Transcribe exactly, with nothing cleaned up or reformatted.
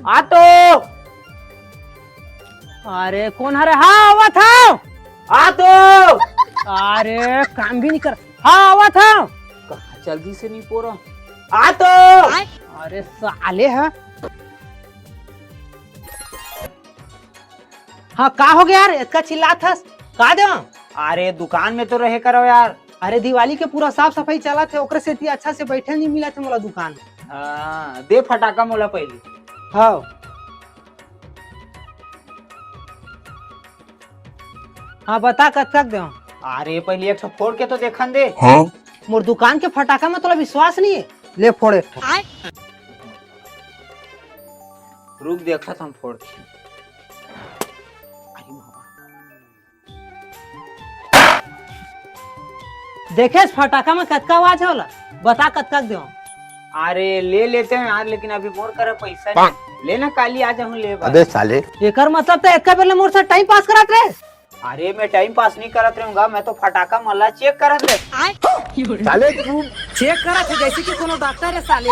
आ तो। अरे कोन हरे? हाँ, आवत हँव। आ तो। अरे काम भी नहीं कर। हाँ, आवत हँव। कहाँ चल दिस ए निपोरा? आ तो। अरे साले ह। हाँ, का हो गया यार, इतना चिल्लात हस? का देवां? अरे दुकान में तो रहे करो यार। अरे दिवाली के पूरा साफ सफाई चलत हे, ओकरे सेती अच्छा से बैठे नहीं मिलत हे मोला दुकान। हाँ, दे फटाका मोला पहली। हाँ। हाँ, बता कतका के देवां? अरे पहली एक ठो फोड़ के तो देखन दे। हाँ? मोर दुकान के फटाका में तोला विश्वास नहीं हे? ले फोड़ एक ठो। रुक, देखत हँव फोड़ के। अरे बाबा। देखेस फटाका में कतका आवाज होला? बता कतका के देवां? अरे ले लेते हैं यार, लेकिन अभी मोर करा पैसा नहीं। ले ना, काली आ जाहूँ ले बर। अबे साले। एकर मतलब तो एतका बेर ले मोर से टाइम पास करत रहे। अरे मैं टाइम पास नहीं करत रहूंगा, मैं तो फटाका मन ला चेक करत रहे। साले तू। चेक करत हे जैसे कि कोनो डॉक्टर हे साले।